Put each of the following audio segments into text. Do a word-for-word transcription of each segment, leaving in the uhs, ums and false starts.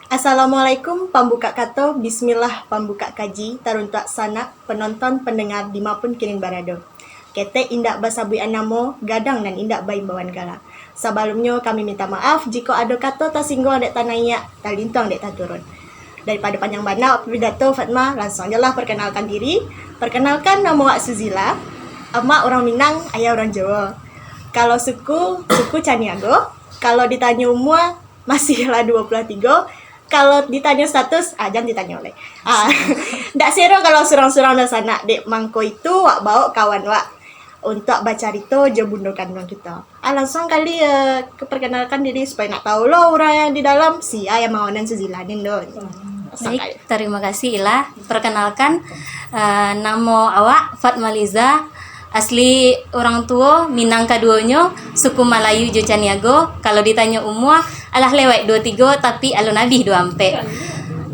Assalamualaikum, pambukak kato, bismillah, pambukak kaji, taruntuak sanak, panonton, pandanga, dimapun kini barado. Ketek indak basabuikan namo, gadang nan indak baimbauan gala. Sabalunnyo kami minta maaf, jikok ado kato tasingguang dek tanaiak, talintuang dek taturun. Daripado panjang bana pidato Fatma, lansuang jolah parkanalkan diri. Parkanalkan, namo awak Suzila, amak urang Minang, ayah urang Jawa. Kalau suku, suku Caniago. Kalau ditanyo umua, masih lah duo puluah tigo. Kalau ditanyo status, ah, jan ditanyo lai. Ah, ndak sero kalau surang-surang dunsanak, dek mangko itu wak baok kawan wak untuak bacarito jo bundo kanduang kito. Ah, lansuang kali, eh, ka parkanalkan diri supayo nak tahu lo urang yang di dalam, sia yang mangawanan Suzila ni, Ndon. Baik, tarimo kasih, Ila. Parkanalkan, eh, namo awak Fatmaliza, asli urang tuo Minang kaduonyo, suku Malayu jo Caniago. Kalau ditanyo umua, alah lewat duo tigo, tapi alun abih duo ampek.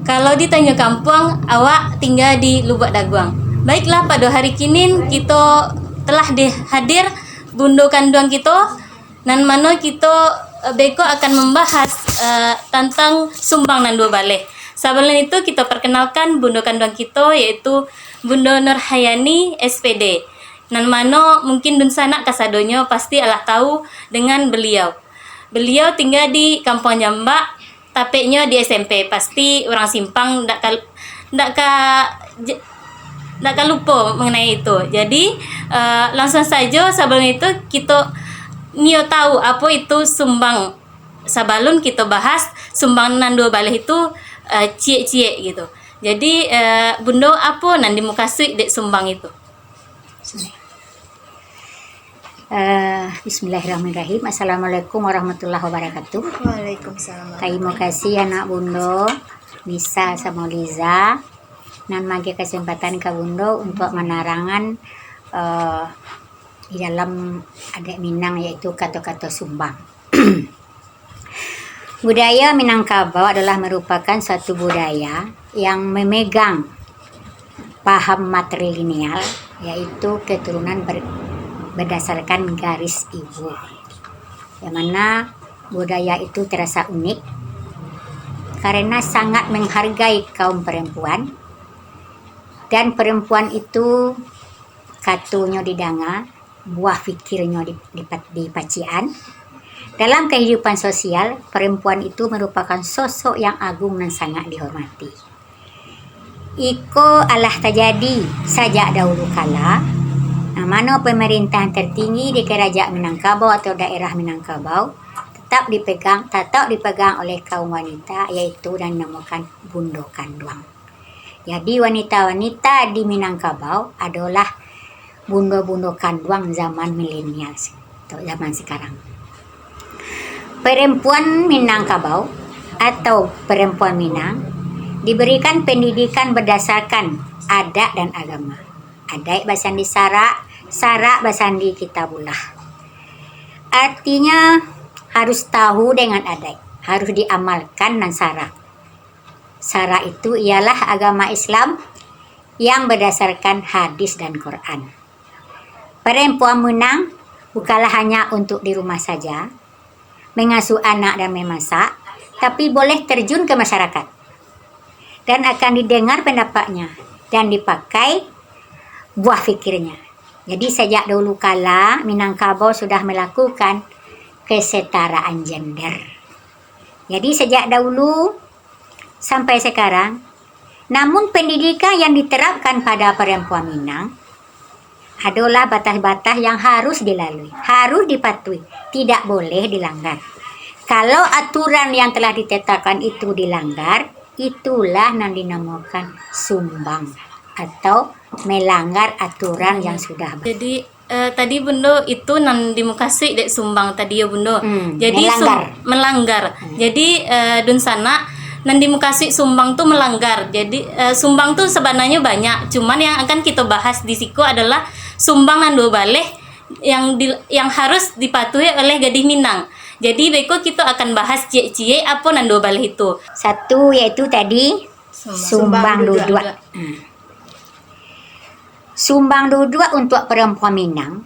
Kalau ditanyo kampuang, awak tingga di Lubuak Daguang. Baiklah, pado hari kinin kito telah di-, hadir bundo kanduang kito, nan mano kito, eh, beko akan mambahas, eh, tantang sumbang nan duo baleh. Sabalun itu, kito parkanalkan bundo kanduang kito, yaitu Bundo Nurhayani, S P D. Nan mano mungkin dunsanak kasadonyo pasti alah tahu dengan beliau. Beliau tingga di Kampuang Jambak, tapeknyo di S M P. Pasti urang Simpang ndak ka, ndak ka, j-, ndak ka lupo manganai itu. Jadi, eh, lansuang sajo, sabalun itu kito nio tahu apo itu sumbang. Sabalun kito bahas sumbang nan duo baleh itu, eh, ciek-ciek gitu. Jadi, eh, Bundo, apo nan dimukasuik dek sumbang itu? Eh, bismillahirrahmanirrahim. Assalamualaikum warahmatullahi wabarakatuh. Waalaikumsalam. Tarimo kasih, anak Bundo, Nisa samo Liza, nan maagiah kasempatan ka Bundo untuak manarangan, eh, di dalam adat Minang, yaitu kato-kato sumbang. Budaya Minangkabau adalah merupakan suatu budaya yang memegang paham matrilineal, yaitu keturunan ber-, berdasarkan garis ibu. Yang mana budaya itu terasa unik karena sangat menghargai kaum perempuan, dan perempuan itu katonyo didanga, buah pikirnyo di-, dipa-, dipacikan. Dalam kehidupan sosial, perempuan itu merupakan sosok yang agung nan sangat dihormati. Iko alah tajadi sajak dahulu kala, nan mano pemerintahan tertinggi di Kerajaan Minangkabau atau daerah Minangkabau tetap dipegang, tatap dipegang oleh kaum wanita, yaitu yang dinamakan bundo kanduang. Jadi, wanita-wanita di Minangkabau adolah bundo-bundo kanduang zaman milenial se-, atau zaman sekarang. Perempuan Minangkabau atau perempuan Minang diberikan pendidikan berdasarkan adat dan agama. Adat basandi sarak, sarak basandi kitabullah. Artinya, harus tahu dengan adat, harus diamalkan nan sarak. Sarak itu ialah agama Islam yang berdasarkan hadis dan Quran. Perempuan Minang bukanlah hanya untuk di rumah saja, mengasuh anak dan memasak, tapi boleh terjun ke masyarakat. Dan akan didengar pendapatnya dan dipakai buah fikirnya. Jadi, sejak dahulu kala, Minangkabau sudah melakukan kesetaraan gender. Jadi, sejak dahulu sampai sekarang, namun pendidikan yang diterapkan pada perempuan Minang adolah batas-batas yang harus dilalui, harus dipatuhi, tidak boleh dilanggar. Kalau aturan yang telah ditetapkan itu dilanggar, itulah yang dinamakan sumbang atau melanggar aturan yang sudah ber- Jadi, eh, tadi Bundo itu nan dimukasuik dek sumbang tadi yo, Bundo. Hmm, jadi sum-, melanggar. Melanggar. Hmm. Jadi, eh, dunsanak, nan dimukasuik sumbang tu melanggar. Jadi, eh, sumbang tu sabananyo banyak, cuman yang akan kito bahas di siko adalah sumbang nan duo baleh yang di, yang harus dipatuhi oleh gadih Minang. Jadi, beko kito akan bahas ciek-ciek apo nan duo baleh itu. Satu, yaitu tadi sumbang duduak. Hmm. Sumbang duduak untuak perempuan Minang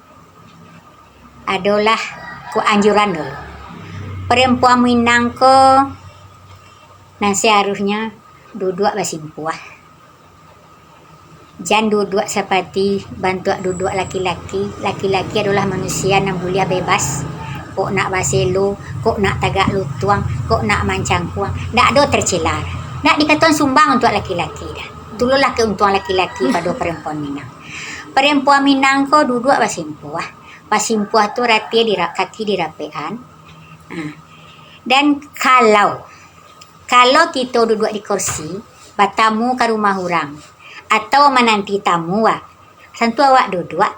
adolah ko anjuran dulu. Perempuan Minang ko Nan saharuihnyo duduak basimpuah. Jan duduak sapati bantuak duduak laki-laki. Laki-laki adolah manusia nan buliah bebas. Kok nak baselo, kok nak tagak lutuang, kok nak mancangkuang. Ndak ado tercela. Ndak dikatoan sumbang untuak laki-laki doh. Tulolah kauntuangan laki-laki pado parampuan Minang. Parampuan Minang ko duduak basimpuah. Basimpuah tu arati dira-, kaki dirapekan. Ha. Dan kalau Kalau kito duduak di kursi, batamu ka rumah urang, atau mananti tamu, wak, tantu awak duduak.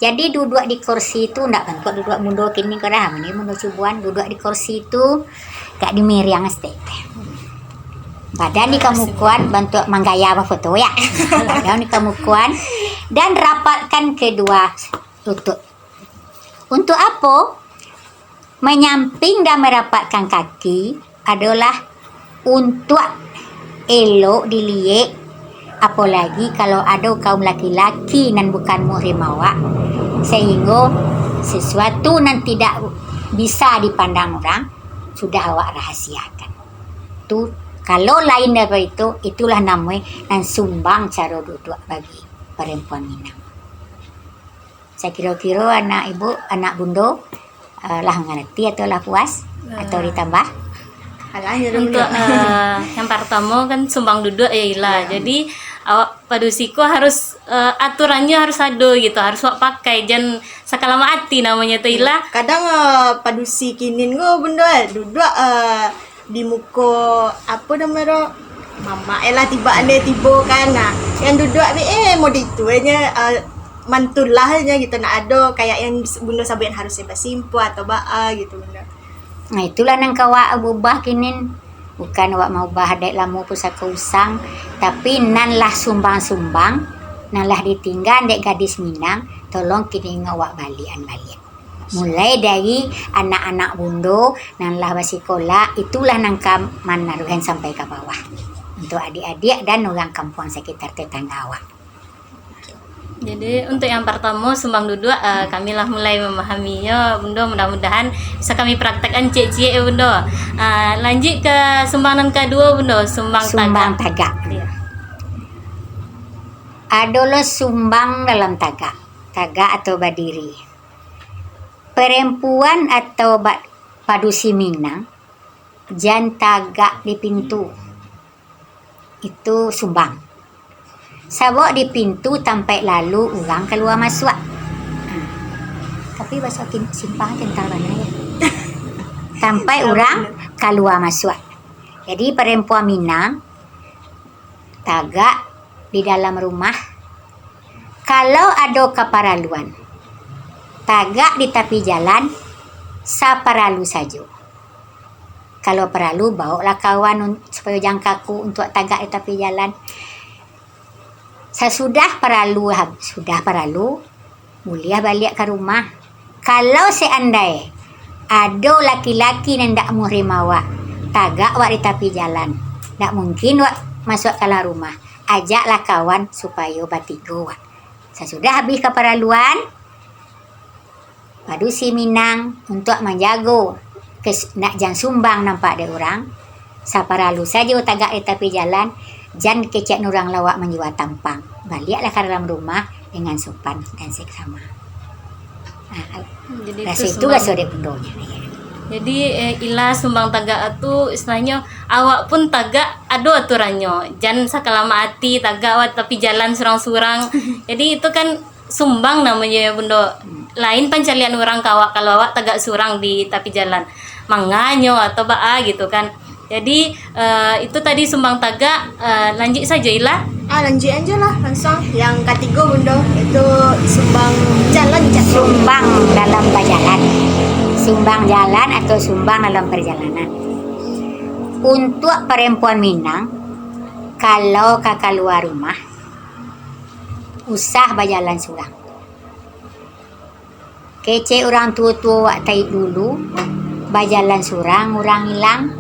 Jadi, duduak di kursi tu ndak bantuak duduak mudo kini ko doh, mani mudo cuboan, duduak di kursi tu agak dimiriang saketek. Badan dikamukoan bantuak manggaya bafoto, ya. Badan dikamukoan, dan rapatkan kedua lutut. Untuk apo? Manyamping dan marapatkan kaki adolah untuak elok diliek, apolagi kalau ado kaum laki-laki nan bukan muhrim awak, sahinggo sasuatu nan tidak bisa dipandang urang, sudah awak rahasiakan. Tu, kalau lain daripada itu, itulah namonyo nan sumbang caro duduak bagi parampuan Minang. Sakiro-kiro anak ibu, anak bundo, eh, lah mangarati atau lah puas? Atau ditambah? Alah, ya, Untuk, eh, yang partamo kan sumbang duduak ya, Ila. Ya. Jadi, awak padusi ko harus, eh, aturannyo harus ado gitu, harus awak pakai, jan sakalamak ati namonyo tu, Ila. Kadang, eh, padusi kinin ko bundo, eh, duduak, eh, di muko, apo namo tu, mamak e lah, tibo ane tibo kan. Nah, yang duduak be, eh, model itu aja, eh, mantulah aja gitu, nak ado kayak yang bundo sabuik harus basimpuah atau baa gitu, bundo. Nah, itulah nan ka awak ubah kinin. Bukan awak maubah adaik lamo pusako usang, tapi nan lah sumbang-sumbang, nan lah ditingga dek gadis Minang, tolong kinin awak baliakan baliak. Mulai dari anak-anak bundo nan lah basikolah, itulah nan ka manaruihan sampai ka bawah. Untuk adiak-adiak dan urang kampuang sakitar tetangga awak. Jadi, untuk yang partamo, sumbang duduak, eh, kami lah mulai mamahaminyo, Bundo. Mudah-mudahan bisa kami praktekkan ciek-ciek, ya, Bundo. Eh, lanjuik ka sumbang nan kaduo, Bundo, sumbang Sumbang tagak. tagak. Iya. Ado lo sumbang dalam tagak, tagak atau badiri. Parampuan atau ba-, padusi Minang, jan tagak di pintu. Itu sumbang. Sabab di pintu tampek lalu urang kalua masuak. Ha. Tapi baso kin-, simpang kental bana, ya. Tampek urang kalua masuak. Jadi, parampuan Minang, tagak di dalam rumah. Kalau ado kaparaluan, tagak di tapi jalan, saparalu sajo. Kalau paralu, baoklah kawan un-, supayo jan kaku untuak tagak di tapi jalan. Sasudah paralu, hab-, sudah paralu, buliah baliak ka rumah. Kalau seandai ado laki-laki nan indak muhrim awak, tagak awak di tapi jalan. Indak mungkin awak masuak ka dalam rumah. Ajaklah kawan supayo batigo awak. Sasudah habih kaparaluan, padusi Minang untuak manjago kes-, nak jan sumbang nampak dek urang, saparalu sajo tagak di tapi jalan, jan kecek urang lawak manjua tampang. Baliaklah ka dalam rumah dengan sopan dan seksama. Ah, Jadi, raso itu itu sumbang. Raso dek bundonyo. Jadi, eh, ilah sumbang tagak tu, istilahnyo, awak pun tagak ado aturannyo. Jan sakalamak ati tagak awak tapi jalan surang-surang. Jadi, itu kan sumbang namonyo, ya, Bundo. Hmm. Lain pancaliakan urang ka awak, kalau awak tagak surang di tapi jalan. Manganyo atau baa gitu kan. Jadi, eh, itu tadi sumbang tagak, eh, lanjuik sajo, Ila. Ah, lanjuik aja lah, langsung. Yang katigo, Bundo, itu sumbang jalan, Cak. Sumbang dalam bajalan. Sumbang jalan atau sumbang dalam perjalanan. Untuak parampuan Minang, kalau ka kalua rumah, usah bajalan surang. Kecek urang tuo-tuo wak taik dulu, bajalan surang urang ilang,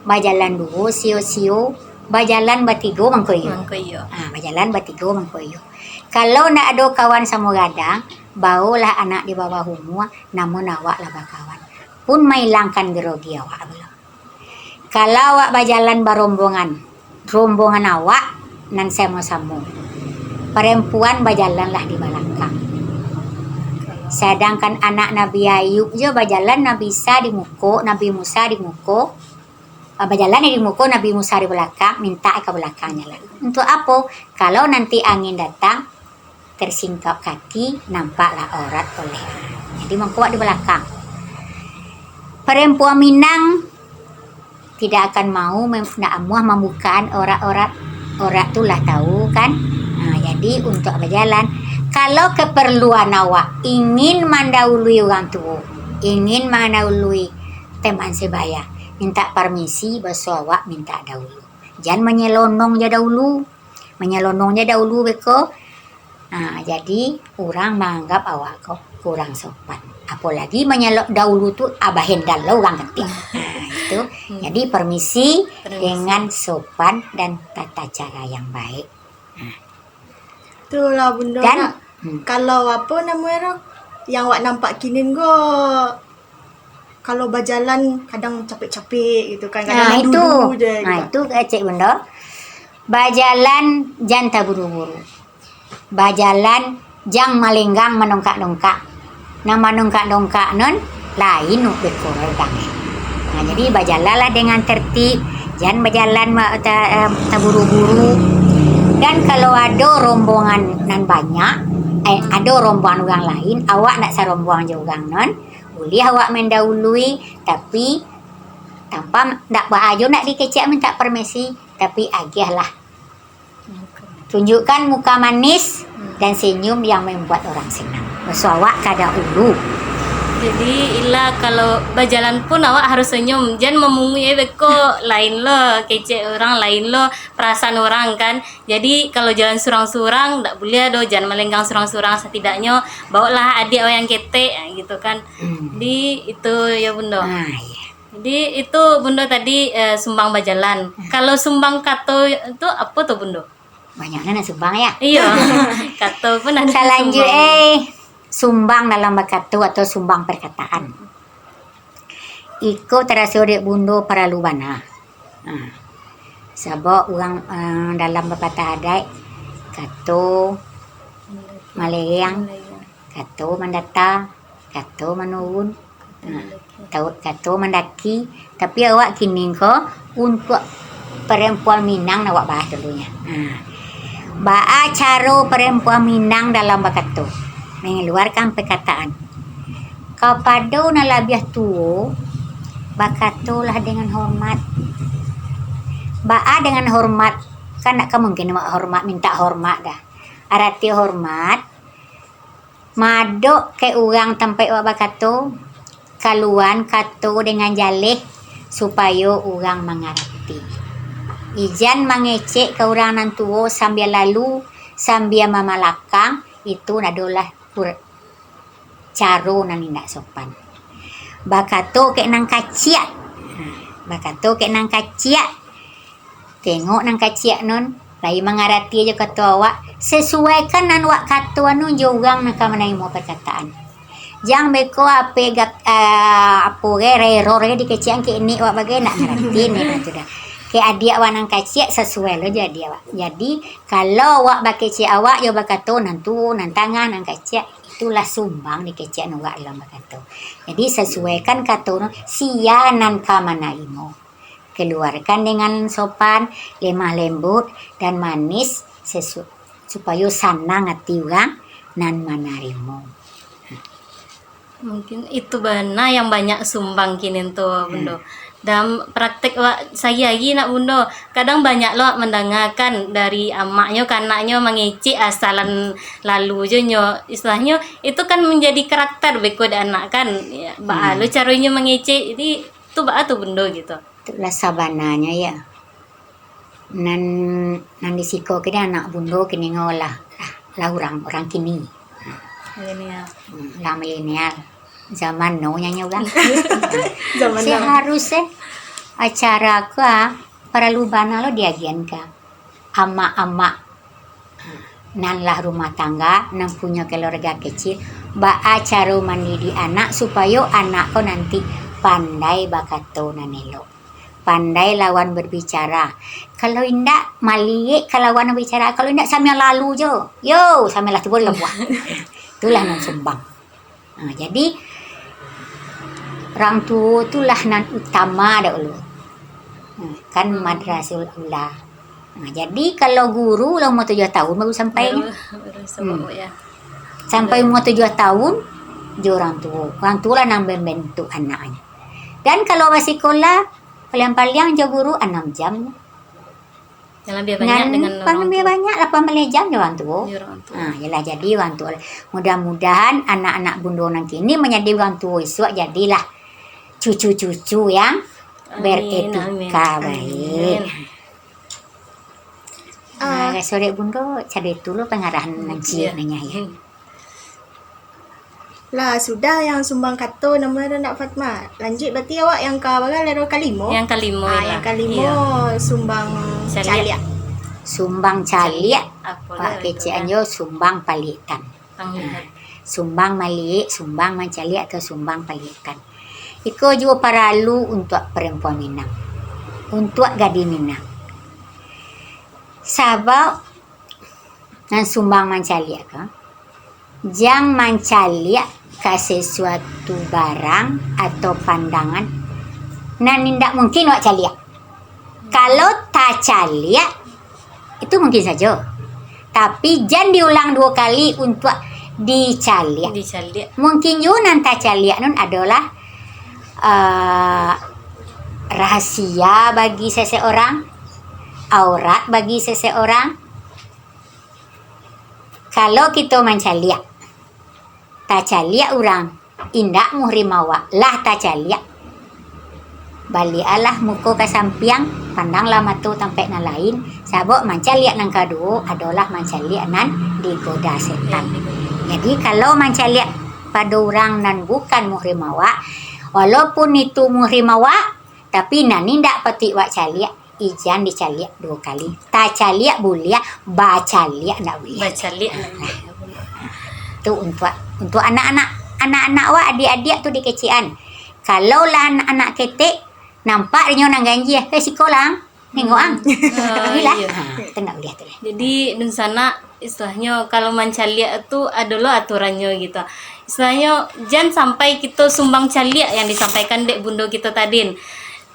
bajalan duo sio-sio, bajalan batigo mangko iyo. Mangko iyo. Ha, bajalan batigo mangko iyo. Kalau ndak ado kawan samo gadang, baolah anak di bawah umua, namun awak lah bakawan. Pun mailangkan grogi awak pulo. Kalau awak bajalan barombongan, rombongan awak nan samo-samo, parampuan bajalanlah di balakang. Sadangkan anak Nabi Ayub jo bajalan, Nabi Isa di muko, Nabi Musa di muko, ah, bajalan di muko, Nabi Musa di balakang, mintak ka balakang jalan. Untuk apo? Kalau nanti angin datang, tersingkap kaki, nampaklah aurat oleh. Jadi, mangko awak di balakang. Parampuan Minang tidak akan mau mem-, ndak amuah mambukaan aurat-aurat. Aurat tu lah tahu, kan? Nah, jadi, untuk bajalan, kalau keperluan awak ingin mandahului urang tuo, ingin mandahului teman sebaya, mintak parmisi, baso awak mintak dahulu. Jan manyelonong ja dahulu. Manyelonong ja dahulu beko. Ha, jadi, urang manganggap awak ko kurang sopan. Apolagi manyelok dahulu tu, abah handal lah urang ketek. Ha, itu. Hmm. Jadi, permisi. Permisi. Dengan sopan dan tata cara yang baik. Ha. Itulah, Bundo, Dan, nak. Hmm. Kalau apo namonyo tu, yang awak nampak kini ko, kalau bajalan kadang capek-capek gitu kan, kadang Nah, itu. mandulu je Nah, gitu. itu kecek Bundo. Bajalan jan taburu-buru. Bajalan jan malenggang manongkak-nongkak. Nan manongkak-nongkak non lain beko urang. Nah, jadi bajalanlah dengan tertib, jan bajalan ma-, ta-, em, taburu-buru. Dan kalau ado rombongan nan banyak, eh, ado rombongan urang lain, awak ndak sarombongan jo urang non, buliah awak mandahului, tapi tanpa ndak baa jo nak dikecek mintak permisi, tapi agiahlah. Tunjukkan muka manis dan senyum yang membuat orang senang. Baso awak ka dahulu. Jadi, ila kalau bajalan pun awak harus senyum. Jan mamunguik beko, lain lo kecek urang, lain lo perasaan urang kan. Jadi, kalau jalan surang-surang, ndak buliah doh, jan malenggang surang-surang. Setidaknyo, baoklah adiak awak yang ketek, gitu kan. Hmm. Jadi, itu ya, Bundo. Ah, iya. Jadi, itu Bundo tadi, eh, sumbang bajalan. Hmm. Kalau sumbang kato tu apo tu, Bundo? Banyak nan nak sumbang, ya? Iyo. Kato pun ado Salanjut, sumbang. eh, sumbang dalam bakato atau sumbang perkataan. Iko taraso dek Bundo paralu bana. Ha. Sabab urang, eh, dalam bapatah adaik, kato malereang, kato mandata, kato manurun, ha, tau-, kato mandaki. Tapi awak kini ko untuak parampuan Minang nan awak bahas dulunyo. Ha. Baa caro parampuan Minang dalam bakato? Mangaluarkan parkataan. Kapado nan labiah tuo, bakatolah dengan hormat. Baa dengan hormat? Kan ndak ka mungkin awak hormat, mintak hormat dah. Arati hormat, madok ka urang tampek awak bakato, kaluan kato dengan jaleh, supayo urang mangarati. Ijan mangecek ka urang nan tuo sambia lalu, sambia mamalakang, itu adolah ur-, caro nan indak sopan. Bakato kek nan kaciak. Ha, bakato kek nan kaciak. Tengok nan kaciak non, lai mangarati jo kato awak, sasuaikan nan wak kato anu jo urang nan ka manarimo parkataan. Jan beko ape gak-, ah, apo ge, rero ge dikecekan kek nek wak bagai, ndak ngarati nek tu dah. Kek adiak wak nan kaciak, sasuai lo jo adiak wak. Jadi, kalau wak bakecek awak jo bakato nan tuo, nan tangah, nan kaciak, itulah sumbang dikecekan wak dalam bakato. Jadi, sasuaikan kato non, sia nan ka manarimo. Kaluarkan dengan sopan, lemah lembut, dan manis, sesu-, supayo sanang ati urang nan manarimo. Mungkin itu bana yang banyak sumbang kini tu, Bundo. Hmm. Dalam praktek wak sahari-hari nak, Bundo, kadang banyak lo wak mandangakan dari amaknyo ka anaknyo mangecek asalan lalu jo nyo. Istilahnyo, itu kan manjadi karakter beko dek anak kan. Ya, baa Hmm. lo caronyo mangecek, jadi tu baa tu, Bundo, gitu. Itulah sabananyo, ya. Nan, nan di siko kini anak Bundo kini ngo lah, lah, lah urang, urang kini. Milenial. Hmm, lah milenial. Zaman now nyo urang. Zaman now. Saharus, eh, acara ko, ah, paralu bana lo diagian ka amak-amak nan lah rumah tangga, nan punyo keluarga kecil, baa caro mandidik anak supayo anak ko nanti pandai bakato nan elok. Pandai lawan berbicara. Kalau indak, maliek ka lawan nan bicara. Kalau indak, sambiang lalu jo. Yo, sambiang lah tibo di labuah. Itulah nan sumbang. Ha, jadi, urang tuo tu lah nan utama dahulu. Ha, kan madrasul ula. Ha, jadi, kalau guru lah umua tujuah tahun baru sampai. Baru, baru sampai, hmm, ya. Sampai umua tujuah tahun, jo urang tuo. Urang tuo lah nan mambantuak anaknyo. Dan kalau basikola, paliang-paliang jo guru anam jam. Yang labiah banyak dengan urang tuo. Labiah banyak, lapan baleh jam jo urang tuo. Jo urang tuo. Ha, yalah, jadi urang tuo. Mudah-mudahan anak-anak bundo nan kini manjadi urang tuo isuak, jadilah cucu-cucu yang beretika baik. Amin, amin. Ah. Raso dek bundo, cari dulu pangarahan nan ciek nanya, ya. Hmm. Lah, sudah yang sumbang kato, namo dah nak Fatma. Lanjuik, berarti awak yang ka bara, ado kalimo? Yang kalimo, ah, lah. Yang kalimo, iyo. Sumbang caliak. Sumbang caliak, apo lah kecek an jo sumbang palitan. Panggilan. Ha, sumbang maliek, sumbang mancaliak, atau sumbang palitan. Iko juo paralu untuak parampuan Minang. Untuak gadih Minang. Sabab nan sumbang mancaliak ko, jan mancaliak ka sasuatu barang atau pandangan nan indak mungkin awak caliak. Kalau tacaliak, itu mungkin sajo. Tapi jan diulang duo kali untuak dicaliak. Dicaliak. Mungkin juo nan tacaliak nun adolah, eh, rahasia bagi seseorang, aurat bagi seseorang. Kalau kito mancaliak, tacaliak urang, indak muhrim awak, lah tacaliak. Baliaklah muko ka sampiang, pandanglah mato tampek nan lain, sabab mancaliak nan kaduo adolah mancaliak nan digoda setan. Jadi, kalau mancaliak pado urang nan bukan muhrim awak, walaupun itu muhrim awak, tapi nan indak patuik awak caliak, jan dicaliak duo kali. Tacaliak buliah, bacaliak ndak buliah. Bacaliak ndak buliah. Tu untuak, untuak anak-anak, anak-anak awak, adiak-adiak tu dikecekan. Kalau lah anak-anak ketek, nampak inyo nan ganjia, "Eh, siko lah, ang. Nengok, ang." Ah, iyo. Ha, tu ndak buliah tu lah. Jadi, dunsanak, istilahnyo, kalau mancaliak tu ado lo aturannyo gitu. Istilahnyo, jan sampai kito sumbang caliak yang disampaikan dek bundo kito tadin.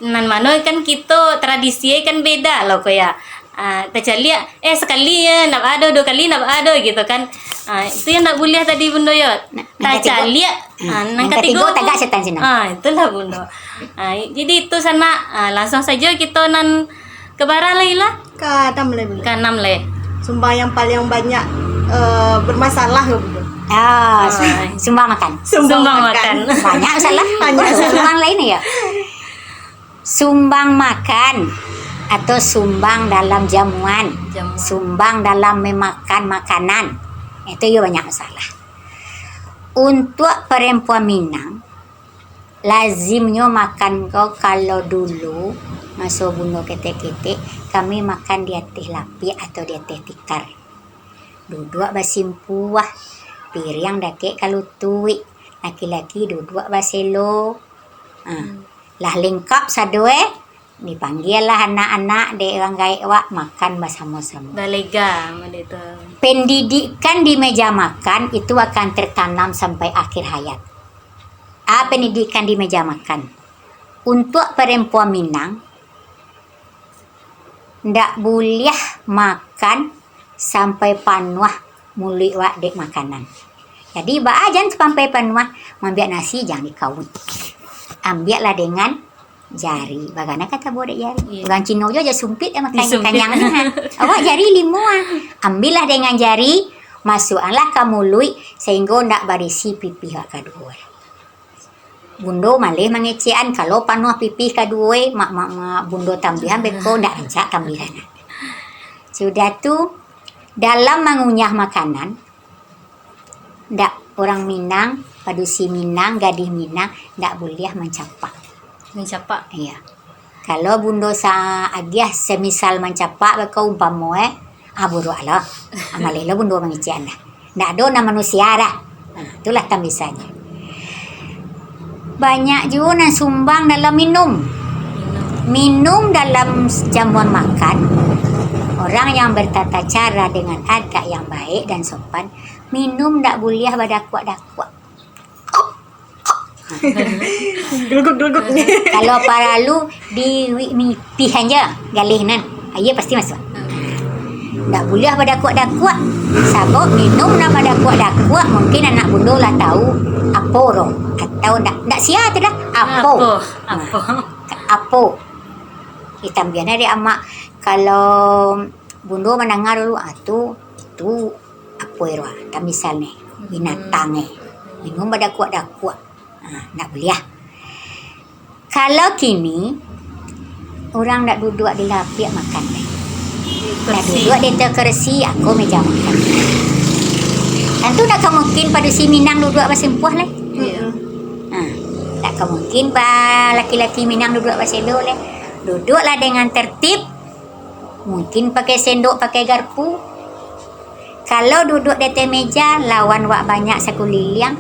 Nan mano kan kito tradisi kan beda lo ko ya. Ah, tacaliak, eh, sakali ya, ndak ado, duo kali ndak ado gitu kan. Ah, itu yang ndak buliah tadi bundo yo. Nah, nan katigo. Tacaliak, hmm, ah, nan katigo tu tagak setan sinan. Ah, itulah bundo. Ah, jadi itu sanak, ah, langsung sajo kito nan Ka bara lai lah? Ka anam lai bundo. Ka anam lai. Sumbang yang paling banyak, eh, bermasalah ko bundo. Ah, ah, sum-, sumbang makan. Sumbang makan. Banyak masalah. Banyak masalah. Sumbang lain ya. Sumbang makan atau sumbang dalam jamuan. Jamuan. Sumbang dalam memakan makanan. Itu yo banyak masalah. Untuak parampuan Minang, lazimnyo makan ko, kalau dulu, maso bundo ketek-ketek, kami makan di ateh lapiak atau di ateh tikar. Duduak basimpuah, piriang dakek ka lutuik, laki-laki duduak baselo. Ha, lah lengkap sado, eh, dipanggialah anak-anak dek urang gaek wak makan basamo-samo. Balega, model tu. Pendidikan di meja makan itu akan tertanam sampai akhir hayat. A, pendidikan di meja makan. Untuak parampuan Minang, ndak buliah makan sampai panuah muluik wak dek makanan. Jadi, baa jan sampai panuah, maambiak nasi jan dikauik. Ambiaklah dengan jari. Bagana kata buah dek jari. Iya. Urang Cino jo aja sumpit ya makan. Disumpit. Kanyang ni, ha. Awak jari limo, ah. Ambiaklah dengan jari, masuakkanlah ka muluik, sahinggo ndak barisi pipih wak kaduo. Bundo maleh mangecekan, kalau panuah pipih kaduo, mak, mak, mak, bundo tambihan beko, ndak rancak tambihan. Sudah tu, dalam mangunyah makanan, ndak, urang Minang, padusi Minang, gadih Minang, ndak buliah mancapak. Mancapak? Iya. Kalau bundo sa-, agiah semisal mancapak beko umpamo, eh, ah, buruak lo. Ah, maleh lo bundo mangecekan dah. Ndak ado nan manusia dah. Nah, itulah tambisannyo. Banyak juo nan sumbang dalam minum. Minum. Minum dalam jamuan makan, orang yang bertata cara dengan adab yang baik dan sopan, minum ndak buliah badakuak-dakuak. Geluguk-geluguk. Kalau paralu, diiwik mipih aja, galih nan. Aia pasti masuak. Ndak buliah badakuak-dakuak. Sabab minum nan badakuak-dakuak, mungkin anak bundo lah tahu apo ro. Atau ndak, ndak sia tu dah. Apo. Apo, apo. Apo. Ditambiahan dek amak, kalau bundo mandanga dulu, ah, tu, itu apo ro, ah, tamisal ni, binatang ni. Minum badakuak-dakuak. Ah, ndak buliah. Kalau kini, urang ndak duduak di lapiak makan deh. Ndak duduak di ateh kursi, ako meja makan. Tantu ndak ka mungkin padusi Minang duduak basimpuah lai. Iyo. Ha, ndak ka mungkin pa laki-laki Minang duduak baselo lai. Duduaklah dengan tertib. Mungkin pakai sendok, pakai garpu. Kalau duduak di ateh meja, lawan wak banyak sakuliliang,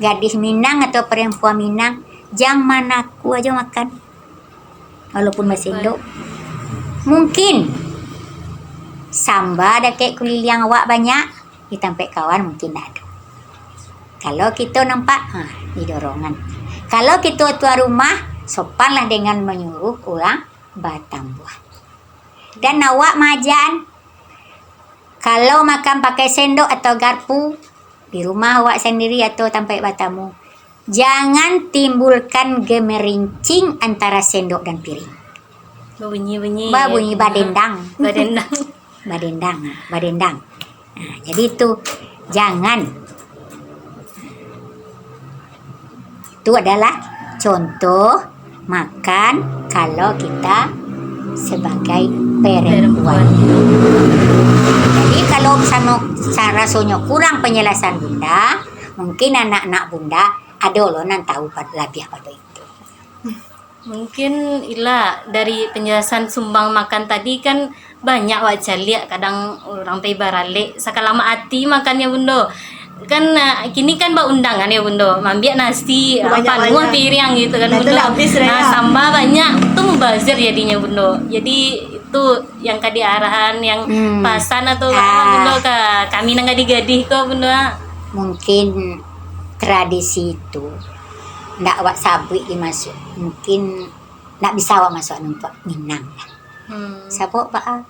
gadih Minang atau perempuan Minang, jan manaku ajo makan. Walaupun basendok. Mungkin samba dakek kuliliang awak banyak, di tampek kawan mungkin ndak ado. Kalau kito nampak, ha, didorongan. Kalau kito tuan rumah, sopanlah dengan manyuruh urang batambuah. Dan awak maajan, kalau makan pakai sendok atau garpu, di rumah awak sandiri atau tampek batamu, jangan timbulkan gemerincing antara sendok dan piring. Babunyi-bunyi. Babunyi badendang. Badendang. Badendang, ha, badendang. Nah, jadi itu, jangan. Itu adalah contoh makan kalau kita sebagai perempuan. Perempuan. Jadi, kalau sano, sa-, rasonyo kurang penjelasan Bunda, mungkin anak-anak Bunda ado lo nan tahu pad-, labiah pado itu. Mungkin ila dari penjelasan sumbang makan tadi kan banyak wak caliak, kadang urang pai baralek, sakalamak ati makannyo, Bundo. Kan, ah, kini kan baundangan yo, Bundo, maambiak nasi, ah, panuah piriang gitu kan, Bundo. Nah, samba banyak, tu mubazir jadinyo, Bundo. Jadi, itu yang ka diarahan, yang pasan atau Bundo ka kami nan gadih-gadih ko, Bundo. Mungkin tradisi itu ndak awak sabuik dimasuak, mungkin ndak bisa awak masuak untuak Minang lah. Sabab baa,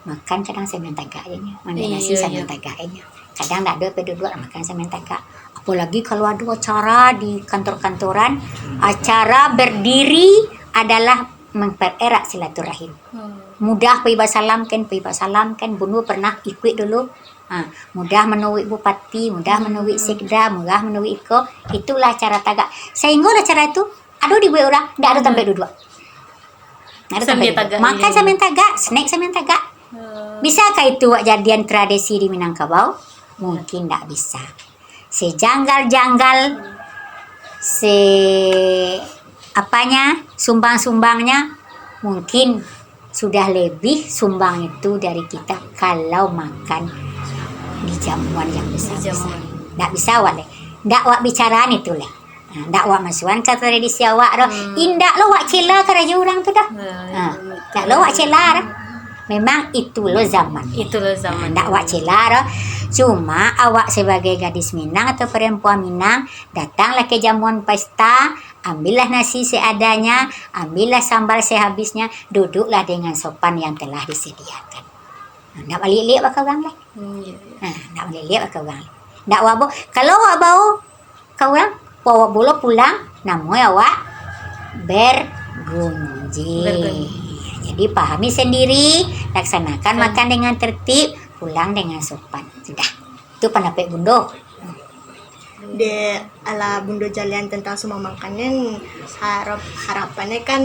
makan kadang samian tagak je nyo, maambiak nasi samian tagak je nyo. Kadang ndak ado pai duduak, makan samian tagak. Apolagi kalau ado acara di kantor-kantoran, acara berdiri adalah mempererat silaturahim. Mudah pai basalam kan, pai basalam kan, Bundo pernah ikuik dulu. Ha, mudah manuruik bupati, mudah manuruik sekda, mudah manuruik iko. Itulah cara tagak. Sahinggolah cara tu, ado dibuek urang, ndak ado tampek duduak. Ndak ado tampek duduak. Makan samian tagak, snack samian tagak. Bisakah itu awak jadian tradisi di Minangkabau? Mungkin ndak bisa. Sejanggal-janggal, se-, apanya, sumbang-sumbangnya, mungkin sudah lebih sumbang itu dari kita kalau makan di jamuan yang besar-besar. Ndak bisa awak le-, ndak awak bicaraan itu le. Ha, ndak awak masuakan ka tradisi awak doh. Indak lo awak cela karajo urang tu doh. Ha, ndak lo awak cela doh. Memang itu lo zaman. Itu lo zaman. Ndak awak cela doh. Cuma awak sebagai gadis Minang atau perempuan Minang, datanglah ke jamuan pesta, ambillah nasi seadanya, ambillah sambal sehabisnya, duduklah dengan sopan yang telah disediakan. Ndak baliak-liak baka urang lai. Hmm, iya, iya. Ha, ndak baliak-liak baka urang lai. Ndak awak bao, kalau awak bao ka urang, awak bao pulang, namo awak bergunjing. Bergunjing. Jadi, pahami sendiri, laksanakan makan dengan tertib, pulang dengan sopan. Sudah. Itu pandapek Bundo. Dek, alah Bundo jalehan tentang sumbang makan kan, harap-, harapannyo kan,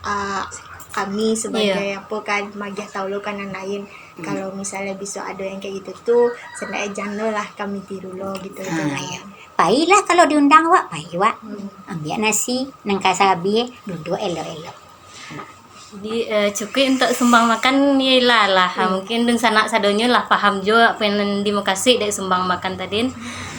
ah, kami sebagai apo kan, magiah tahu lo ka nan lain. Kalau misalnyo bisuak ado yang kayak gitu tu, seenaknyo jan lo lah kami tiru lo gitu. Ha, kan. Iyo. Pailah kalau diundang awak, pai awak. Ambiak nasi, nan ka sabih, duduak elok-elok. Jadi, eh, cukuik untuak sumbang makan, yo lah, lah. Mungkin dunsanak sadonyo lah paham jo apo yang dimukasuik dek sumbang makan tadin.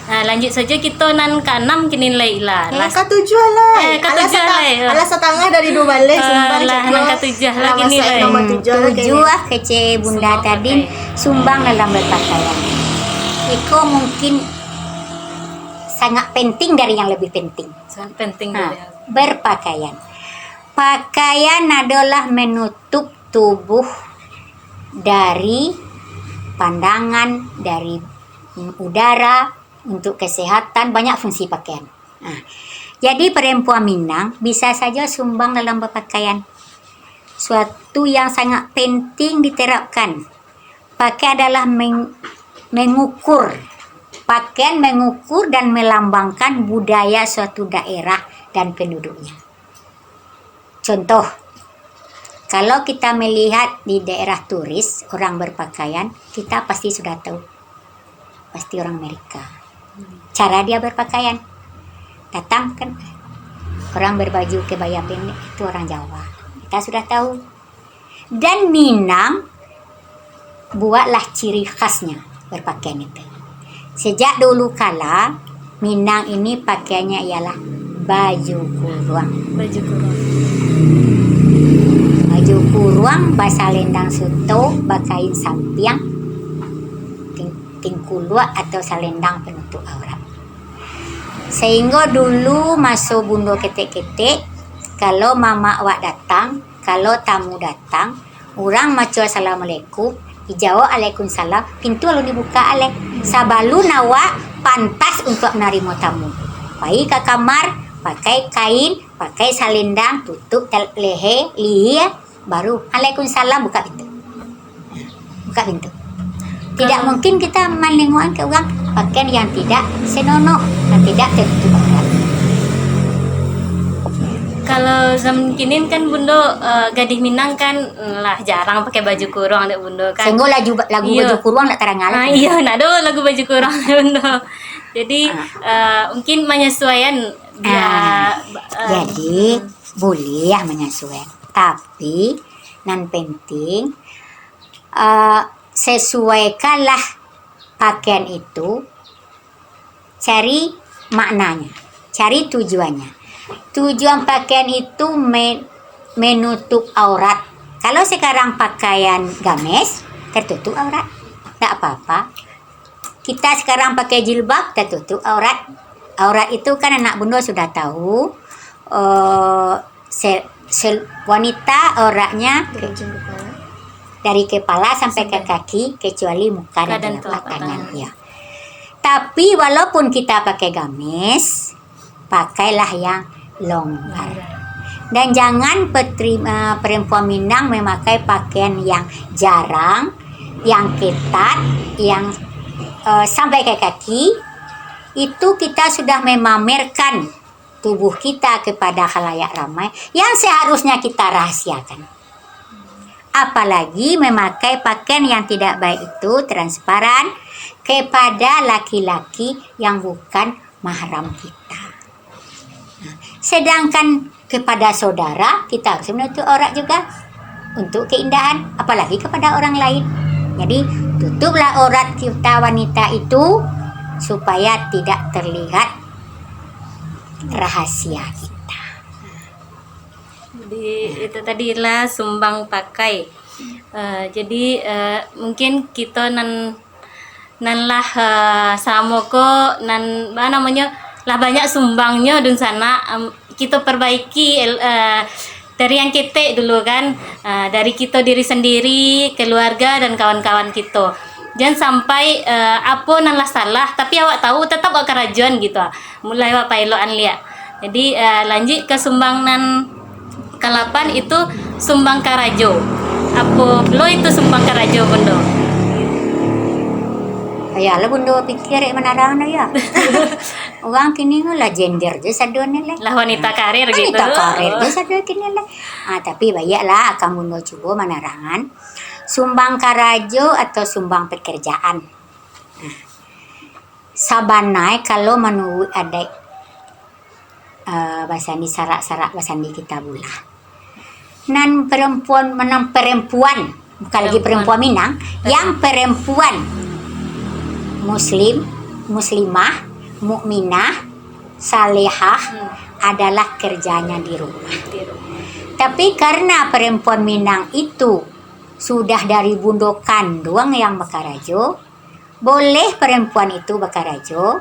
Nah, lanjuik sajo kito nan kaanam kini lai lah. Eh, katujuah lah. Eh, katujuah lah. Alah satangah dari duo baleh, sumbang lah, nan katujuah lah kini lai. Nomor tujuah lah kini. Tujuah kecek Bunda tadi, sumbang dalam berpakaian. Iko mungkin sangat penting dari yang lebih penting. Sangat penting dari yang berpakaian. Pakaian adalah menutup tubuh dari pandangan, dari udara, untuk kesehatan, banyak fungsi pakaian. Nah, jadi perempuan Minang bisa saja sumbang dalam berpakaian. Suatu yang sangat penting diterapkan. Pakaian adalah meng-, mengukur. Pakaian mengukur dan melambangkan budaya suatu daerah dan penduduknya. Contoh, kalau kita melihat di daerah turis, orang berpakaian, kita pasti sudah tahu, pasti orang Amerika. Cara dia berpakaian, datang kan, orang berbaju kebaya pendek, itu orang Jawa. Kita sudah tahu. Dan Minang buatlah ciri khasnya berpakaian itu. Sejak dulu kala, Minang ini pakaiannya ialah baju kuruang. Baju kuruang. Baju kuruang basalendang suto, bakain sampiang, ting-, tingkuluak atau salendang penutup aurat. Sehingga dulu maso bundo ketek-ketek, kalau mamak wak datang, kalau tamu datang, urang maco assalamualaikum, dijawab alaikumsalam, pintu alun dibukak alai. Sabalun awak pantas untuak manarimo tamu, pai ka kamar, pakai kain, pakai salendang, tutup tel-, lehe, lihia, baru alaikumsalam, buka pintu. Buka pintu. Tidak mungkin kita manengokan ka urang pakaian yang tidak senonoh, yang tidak tertutup aurat. Kalau zaman kini kan, Bundo, eh, gadih Minang kan, mm, lah jarang pakai baju kuruang dek Bundo kan. Sehingga lagu, lagu baju kuruang nak tarang lah. Ah, iyo, nak ado lagu baju kuruang dek Bundo. Jadi, eh, mungkin menyesuaikan dia, eh, jadi, boleh lah menyesuaikan. Tapi, nan penting, eh, sesuaikanlah pakaian itu, cari maknanya, cari tujuannya. Tujuan pakaian itu me-, menutup aurat. Kalau sekarang pakaian gamis, tertutup aurat, ndak apa-apa. Kita sekarang pakai jilbab, tertutup aurat. Aurat itu kan anak Bundo sudah tahu, eh, se-, se-, wanita auratnya dari kepala sampai ke kaki, kecuali muka dan telapak tangan. Ya. Tapi walaupun kita pakai gamis, pakailah yang longgar. Dan jangan petri-, eh, perempuan Minang memakai pakaian yang jarang, yang ketat, yang, eh, sampai ke kaki. Itu kita sudah memamerkan tubuh kita kepada khalayak ramai yang seharusnya kita rahasiakan. Apalagi memakai pakaian yang tidak baik itu, transparan, kepada laki-laki yang bukan mahram kita. Nah, sedangkan kepada saudara, kita harus menutup aurat juga untuk keindahan, apalagi kepada orang lain. Jadi, tutuplah aurat kita wanita itu supaya tidak terlihat rahasia kita. Jadi, itu tadi lah sumbang pakai. Eh, jadi, eh, mungkin kito nan, nan lah, eh, samo ko, nan, apa namonyo, lah banyak sumbangnyo dunsanak, em, kito perbaiki, el-, eh, dari yang ketek dulu kan, eh, dari kito diri sendiri, keluarga, dan kawan-kawan kito. Jan sampai, eh, apo nan lah salah, tapi awak tahu, tetap awak karajoan gitu, ah. Mulai awak paelokan liak. Jadi, eh, lanjuik ka sumbang nan kalapan itu, sumbang karajo. Apo pulo itu sumbang karajo, Bundo? Yo lah, Bundo pikia dek manarang no, yo. Urang kini ko lah jender je sado ni lah. Lah wanita karir gitu. Wanita karir je sado kini lah. Ah, tapi baiaklah, akan Bundo cubo manarangan sumbang karajo atau sumbang pekerjaan. Nah, sabana e kalau manuruik adaik, eh, basandi sarak-sarak basandi Kitabullah. Nan perempuan, nan perempuan, bukan lagi perempuan Minang, yang perempuan muslim, muslimah, Mukminah, salehah, hmm, adalah kerjanya di rumah. Di rumah. Tapi karena perempuan Minang itu sudah dari bundo kanduang yang bakarajo, boleh perempuan itu bakarajo,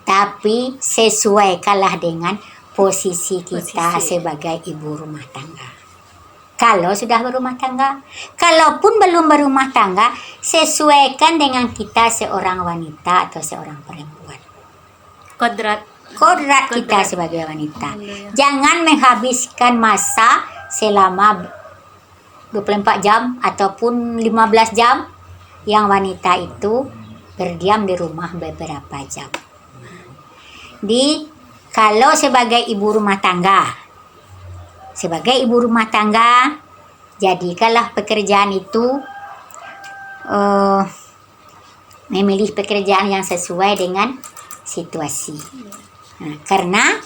tapi sesuaikanlah dengan posisi kita, posisi, sebagai ibu rumah tangga. Kalau sudah berumah tangga, kalaupun belum berumah tangga, sesuaikan dengan kita seorang wanita atau seorang perempuan. Kodrat. Kodrat kita, kodrat, sebagai wanita. Iya, iya. Jangan menghabiskan masa selama dua puluh empat jam ataupun lima belas jam yang wanita itu berdiam di rumah beberapa jam. Di, kalau sebagai ibu rumah tangga, sebagai ibu rumah tangga, jadikanlah pekerjaan itu, eh, memilih pekerjaan yang sesuai dengan situasi. Nah, karena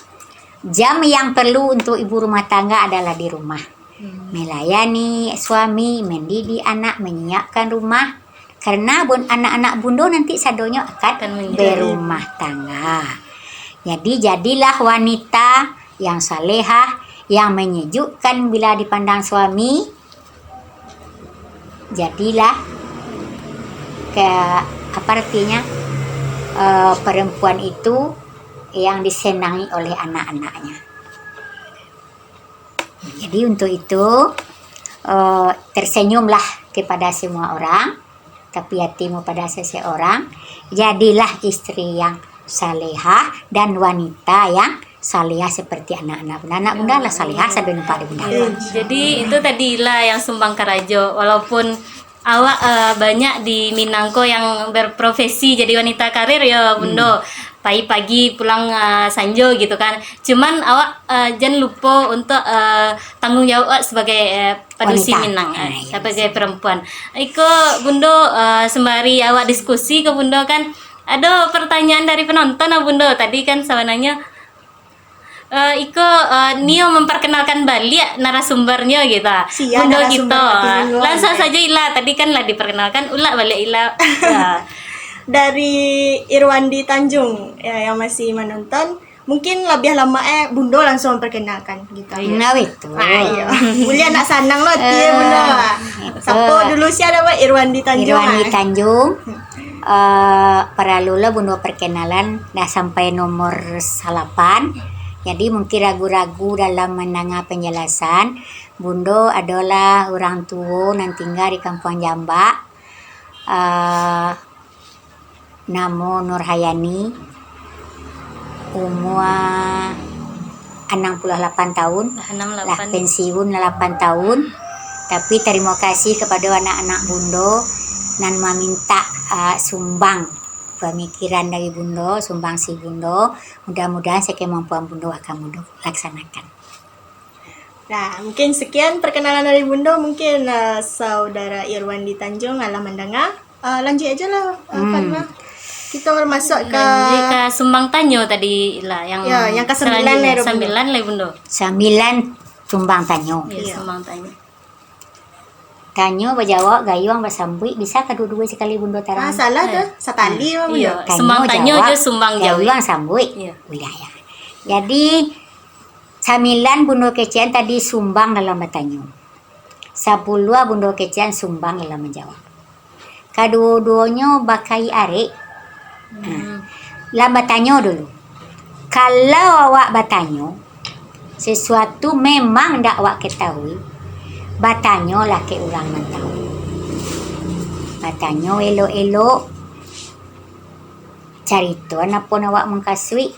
jam yang perlu untuk ibu rumah tangga adalah di rumah. Hmm. Melayani suami, mendidik anak, menyiapkan rumah. Karena bun-, anak-anak bundo nanti sadonyo akan, akan menjadi, berumah tangga. Jadi, jadilah wanita yang salehah, yang menyejukkan bila dipandang suami. Jadilah ke, apa artinya, eh, perempuan itu yang disenangi oleh anak-anaknya. Jadi, untuk itu, eh, tersenyumlah kepada semua orang, tapi hatimu pada seseorang. Jadilah istri yang salehah dan wanita yang salehah seperti anak-anak bunda. Anak bunda lah salehah sampai numpak di bunda. Ya, jadi itu tadi lah yang sumbang karajo. Walaupun awak, eh, banyak di Minang ko yang berprofesi jadi wanita karir, ya, Bundo. Hmm. Pagi-pagi pulang, eh, sanjo gitu kan. Cuman awak, eh, jan lupo untuk, eh, tanggung jawab awak sebagai, eh, padusi wanita. Minang, eh, ah, iya, sebagai perempuan. Iko, Bundo, eh, sembari awak diskusi ko, Bundo, kan, ado pertanyaan dari penonton, ah, Bundo. Tadi kan sabananyo, eh, iko, eh, nio memperkenalkan baliak narasumbarnyo gitu, ah. Sia Bundo narasumber kito, ah. Langsung saja, Ila. Tadi kan lah diperkenalkan, ulak baliak, Ila. Ya. Dari Irwandi Tanjung, ya, yang masih menonton. Mungkin labiah lamak, eh, Bundo langsung memperkenalkan, gitu. Nah, betul. Ah, iya. Buliah nak sanang lo ati, eh, Bundo. Betul. Siapa dulu, sia nama? Irwandi Tanjung, Irwandi, ah. Tanjung. Eh, paralu lo Bundo perkenalan, dah sampai nomor salapan. Jadi, mungkin ragu-ragu dalam mandanga penjelasan. Bundo adolah urang tuo nan tingga di Kampuang Jambak. Eh, Namo Nurhayani, umua anam puluah lapan tahun, lah pensiun lapan tahun, tapi tarimo kasih kapado anak-anak Bundo nan mamintak, ah, sumbang pamikiran dari Bundo, sumbangsi Bundo. Mudah-mudahan sakemampuan Bundo akan Bundo laksanakan. Nah, mungkin sekian perkenalan dari Bundo. Mungkin, eh, Saudara Irwandi Tanjung alah mandanga. Eh, lanjuik aja lah, eh, Fatma. Kita masuk ka, lanjuik ka sumbang tanyo tadi lah, yang, ya, yang ka sambilan selanjutnya lah, Bundo. Sambilan lah, Bundo. Sambilan sumbang tanyo. Ya, sumbang tanyo. Tanyo bajawab, gayuang basambuik, bisa kaduo-duo sakali Bundo tarang? Ah, salah tu. Sakali, Bundo. Iya, sumbang tanyo jo sumbang jawab. Gayuang sambuik. Iya. Buliah, ya. Jadi, sambilan Bundo kecek an tadi sumbang dalam batanyo. Sapuluah Bundo kecek an sumbang dalam manjawab. Kaduo-duonyo bakayik arek. Nah, lah batanyo dulu. Kalau awak batanyo, sesuatu memang ndak awak katahui, batanyolah ka urang nan tahu. Batanyo elok-elok, caritoan apo nan awak mukasuik,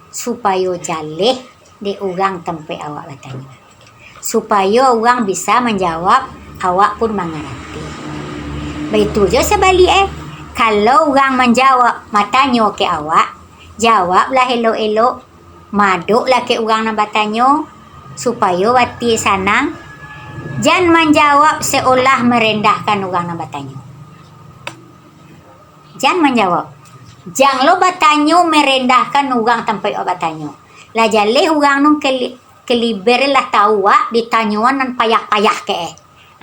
supayo jaleh dek urang tampek awak batanyo. Supayo urang bisa manjawab, awak pun mangarati. Baitu jo sabalik e, kalau urang manjawab, matanyo ka awak, jawablah elok-elok, madoklah ka urang nan batanyo, supayo ati sanang. Jan manjawab seolah marendahkan urang nan batanyo. Jan manjawab. Jan lo batanyo marendahkan urang tampek awak batanyo. Lah jaleh urang nu keli-, kaliber lah tahu wak ditanyoan nan payah-payah ke eh.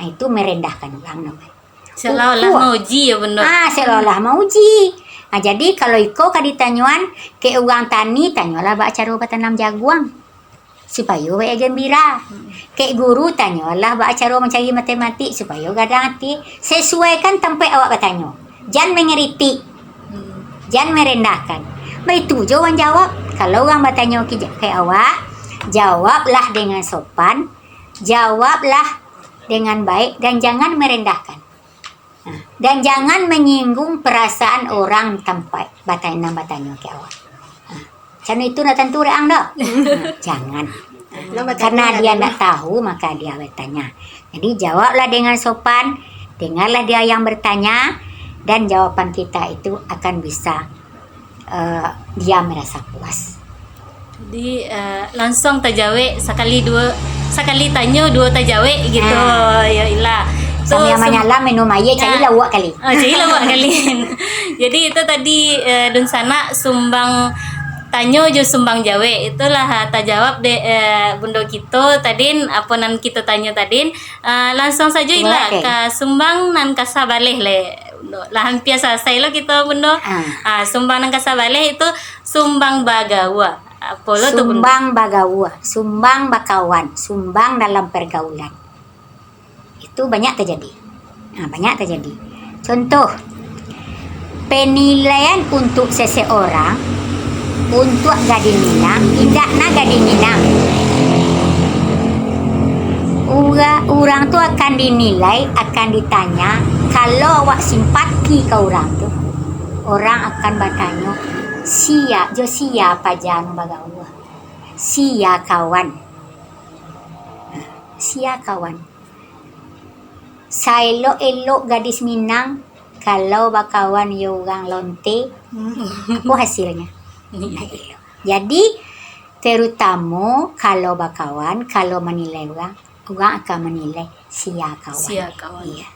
Nah, itu marendahkan urang namonyo. Seolah-olah mauji ya, Bundo. Ah, seolah-olah mauji. Ha, jadi, kalau iko ka ditanyoan, kek urang tani, tanyolah baa caro batanam jaguang, supayo awak gambira. Hmm. Kek guru, tanyolah baa caro mancari matematik, supayo gadang ati. Sesuaikan tampek awak batanyo. Jan mangkritik. Hmm. Jan marendahkan. Baitu jo urang jawab. Kalau urang batanyo ki-, kek awak, jawablah dengan sopan, jawablah dengan baik, dan jangan marendahkan. Nah, dan jangan manyinggung parasaan urang tampek bata-, nan batanyo ka awak. Nah, macam itu ndak tantu dek ang doh. Nah, jangan. Karena dia ndak tahu, maka dia bertanya. Jadi, jawablah dengan sopan, dengarlah dia yang bertanya, dan jawaban kita itu akan bisa eh, dia merasa puas. Jadi, eh, langsung tajawek sakali duo, sakali tanyo duo tajawek gitu. Ah. Yo ilah. Tu Sambil sum-, manyalam minum aia, cari ah, lah awak kali. Ah, cari lah awak kali. Jadi itu tadi, eh, dunsanak sumbang tanyo jo sumbang jawek. Itulah, ah, tajawab dek, eh, bundo kito tadin, apo nan kito tanyo tadin. Ah, langsung sajo ilah ka sumbang nan ka sabaleh le. Lah hampia salasai lo kito, Bundo. Ah. Ah, sumbang nan ka sabaleh itu sumbang bagaua. Apo lo tu, Bundo? Sumbang bagaua, sumbang bakawan, sumbang dalam pergaulan. Itu banyak terjadi. Ah, banyak terjadi. Contoh, penilaian untuk seseorang, untuk gadis Minang, indak na gadis Minang. Ura-, urang tu akan dinilai, akan ditanya, kalau awak simpati ka urang tu, urang akan batanyo, "Sia, jo sia paja nu bagaua? Sia kawan?" Sia kawan. Saelok-elok gadis Minang, kalau bakawan jo urang lonte, hmm, apo hasilnyo? Iya. Jadi, terutamo kalau bakawan, kalau manilai urang, urang akan manilai sia kawan. Sia kawan. Iya.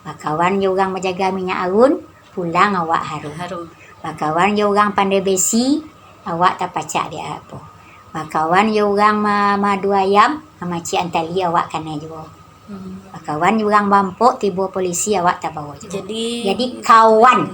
Bakawan jo urang bajaga minyak awun, pulang awak harum. Harum. Bakawan jo urang pandai besi, awak tapacak di apo. Bakawan jo urang ma-, madu ayam, mamacik antali, awak kanai juo. Hmm. Bakawan jo urang bampok, tibo polisi, awak tabawo juo. Jadi, jadi kawan.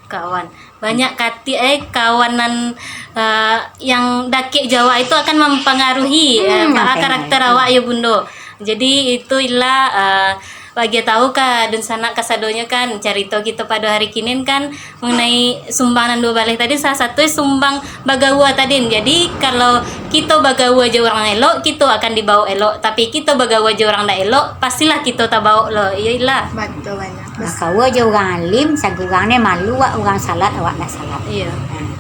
Kawan. Banyak katik, eh, kawan nan, eh, yang dakek jo awak itu akan mampangaruhi, eh, hmm, baa karakter awak yo, Bundo. Jadi, itu ilah, eh, bagi tahu ka dunsanak kasadonyo kan, carito kito pado hari kinin kan, mengenai sumbang nan duo baleh tadi, salah satu sumbang bagaua tadin. Jadi, kalau kito bagaua jo urang elok, kito akan dibaok elok. Tapi, kito bagaua jo urang ndak elok, pastilah kito tabaok lo. Iyo ilah. Batua bana. Bakaua jo urang alim, sagurang ne malu awak, urang salat awak ndak salat. Iyo. Nah.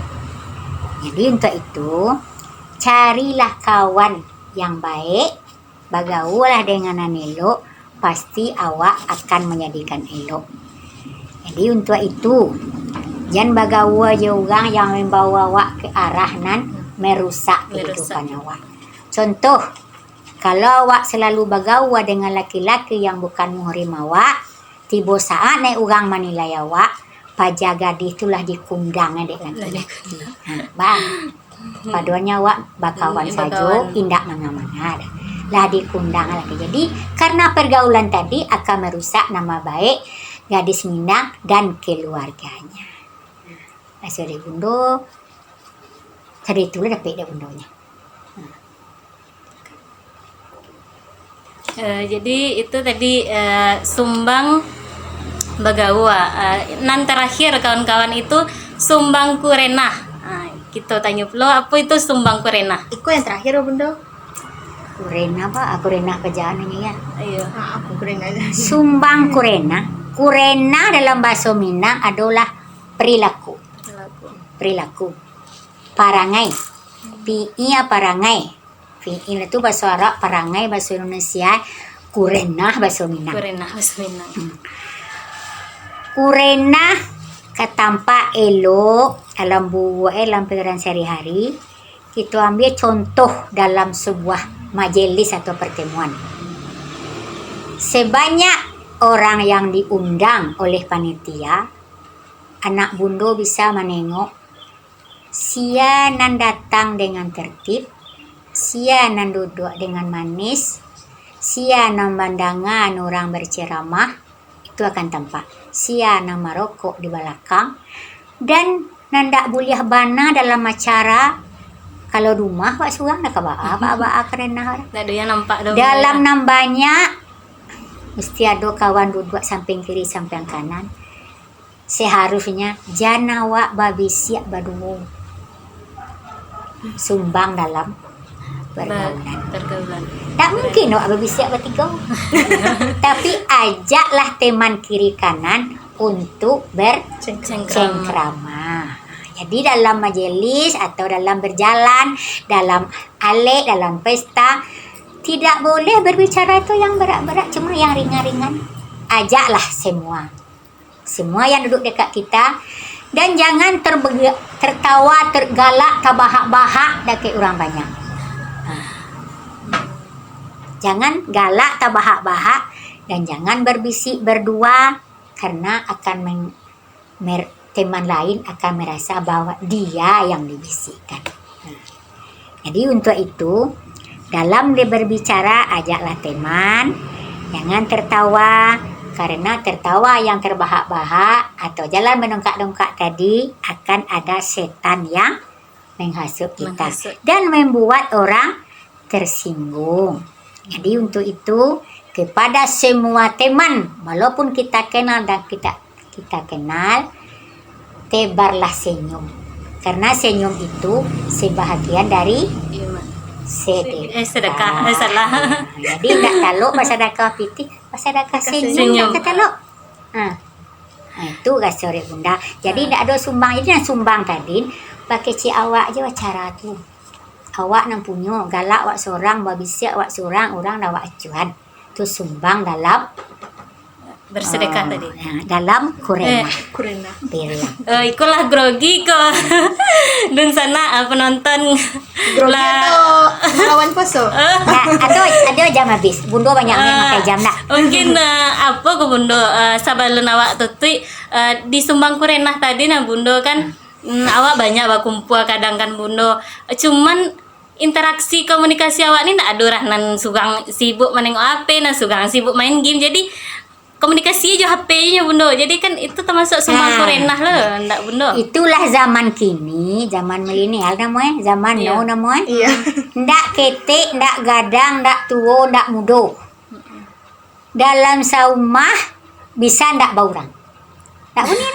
Jadi, untuak itu, carilah kawan yang baik, bagaulah dengan nan elok, pasti awak akan manjadikan elok. Jadi, untuak itu, jan bagaua jo urang yang mambawa awak ka arah nan marusak kahidupan awak. Contoh, kalau awak salalu bagaua dengan laki-laki yang bukan muhrim awak, tibo saat nyo urang manilai awak, paja gadih tu lah dikundang dek laki-laki. Ha, bang. Padoanyo awak bakawan sajo, indak manga-manga doh. Lah dikundang laki. Jadi, karena pergaulan tadi akan merusak nama baik gadis Minang dan keluarganya. Baso dek Bundo, tadi itulah dapek dek Bundonyo. Eh, jadi itu tadi, eh, sumbang bagaua. Eh, nan terakhir, kawan-kawan, itu sumbang kurenah. Ah, kito tanyo pulo, apo itu sumbang kurenah? Iko yang terakhir, oh, Bundo. Kurenah, Pak? Ah, kurenah paja nyo, ya? Iyo. Ah, aku kurenah aja. Sumbang kurenah. Kurenah dalam bahaso Minang adolah perilaku. Perilaku. Perilaku. Parangai. Pi'ia parangai. Fi'il tu bahaso Arab, parangai bahaso Indonesia, kurenah bahaso Minang. Kurenah bahaso Minang. Hmm. Kurenah ka tampak elok dalam buruak, eh, dalam pikiran sehari-hari. Kito ambil contoh dalam sebuah majelis atau pertemuan. Sebanyak orang yang diundang oleh panitia, anak bundo bisa manengok sia nan datang dengan tertib, sia nan duduak dengan manis, sia nan mandanga urang berceramah, itu akan tampak. Sia nan marokok di balakang, Dan nan dak buliah bana dalam acara, kalau rumah awak surang dak ka baa, baa-baa karenah urang. Dak ado yang nampak doh. Dalam nan banyak, mesti ado kawan duduak samping kiri, samping kanan. Seharusnya jan awak babisiak baduo. Sumbang dalam pergaulan. Ba-, pergaulan. Tak mungkin awak babisiak batigo. Tapi ajaklah teman kiri kanan untuk bercengkrama. Jadi dalam majelis atau dalam berjalan, dalam alek, dalam pesta, tidak boleh berbicara tu yang berat-berat, cuma yang ringan-ringan. Ajaklah semua. Semua yang duduk dekat kita, dan jangan terbe-, tertawa, tergalak, tabahak-bahak dakek urang banyak. Ha. Jangan galak, tabahak-bahak, dan jangan berbisik berdua, karena akan meng-, mer-, teman lain akan merasa bahwa dia yang dibisikkan. Nah, jadi untuk itu, dalam dia berbicara, ajaklah teman, jangan tertawa, karena tertawa yang terbahak-bahak atau jalan menongkak-dongkak tadi akan ada setan yang menghasut kita. Menghasut. Dan membuat orang tersinggung. Jadi, untuk itu, kepada semua teman, walaupun kita kenal dan kita, kita kenal, tebarlah senyum. Karena senyum itu sebahagian dari Iman. Sedekah. Eh, sedekah. Eh, salah. Nah, jadi, ndak talok basadakah pitih, basadakah senyum, senyum. Ndak talok. Ha. Ha, itu raso dek Bunda. Jadi, ha, ndak ado sumbang. Jadi, nan sumbang tadi, bakecek awak je acara tu. Awak nan punyo, galak awak surang, babisiak awak surang, urang dak awak acuan. Tu sumbang dalam, bersedekah, eh, tadi. Ya, dalam kurenah. Eh, kurenah. Piriang. Eh, ikolah grogi ko. Dunsanak, eh, penonton. Grogi lah. Atau melawan puaso? Eh. Nah, ado, ado jam habis. Bundo banyak main, eh, makai jam nak. Mungkin, eh, apo ko Bundo, eh, sabalun awak tutuik, eh, di sumbang kurenah tadi nah Bundo kan, hmm, awak banyak bakumpua kadang kan Bundo. Cuman interaksi komunikasi awak ni ndak ado lah, nan surang sibuk manengok H P, nan surang sibuk main game. Jadi, komunikasi jo H P nyo, Bundo. Jadi kan itu termasuk sumbang kurenah lo, ndak, Bundo? Itulah zaman kini, zaman milenial namo eh, zaman now namo eh. Iya. Ndak ketek, ndak gadang, ndak tuo, ndak mudo. Dalam saumah bisa ndak baurang. Ndak bunyi.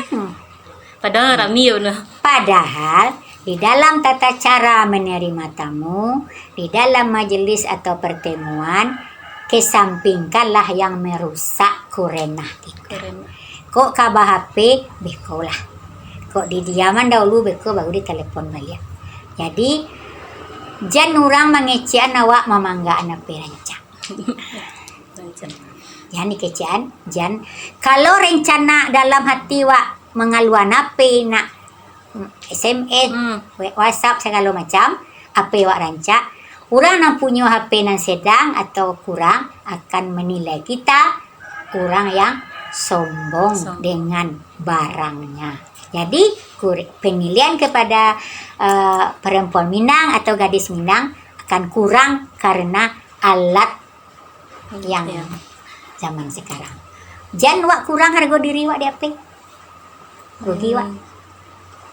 Padahal rami yo, Bundo. Padahal di dalam tata cara menerima tamu, di dalam majelis atau pertemuan, kesampingkanlah yang merusak kurenah itu. Kurenah. Kok ka ba-H P, beko lah. Kok didiaman dahulu, beko baru ditelepon baliak. Jadi, jan urang mangecekan awak mamanggakan H P rancak. Rancak. Jan dikecekan, jan. Kalau rencana dalam hati wak mangaluan H P, nak, mm, S M S, hmm, wa-, WhatsApp, sagalo macam, H P wak rancak, urang nan punyo H P nan sedang atau kurang akan menilai kita urang yang sombong, sombong, dengan barangnya. Jadi, kur-, penilaian kepada, eh, perempuan Minang atau gadis Minang akan kurang karena alat yang, iya, zaman sekarang. Jan wak kurang hargo diri wak di H P. Rugi wak.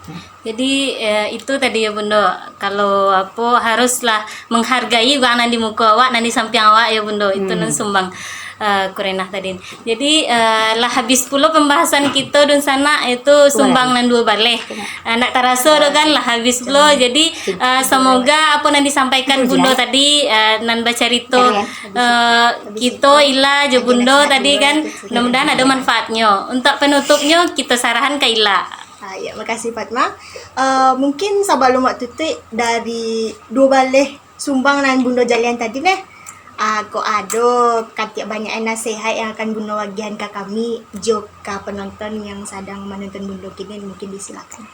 Hmm. Jadi, eh, itu tadi ya, Bundo. Kalau apo, haruslah menghargai urang nan di muko awak, nan di sampiang awak ya, Bundo. Itu, hmm, nan sumbang, eh, kurenah tadi. Jadi, eh, lah habis pulo pembahasan kito, dunsanak, itu sumbang nan duo baleh. Kurang. Ah, ndak taraso tu kan, lah habis pulo. Jadi, ah, semoga apo nan disampaikan Bundo tadi, ah, nan bacarito, ah, kito Ila jo Bundo tadi kan, mudah-mudahan ado manfaatnyo. Untuk penutupnyo, kito sarahan ka Ila. Ah, ya, makasih Fatma. Ah, mungkin sabalum wak tutuik, dari duo baleh sumbang nan Bundo jalian tadi neh. Ah, kok ado katiak banyak nasihat yang akan Bundo agiahan ka kami, jo ka penonton yang sadang manonton Bundo kini, mungkin disilakan.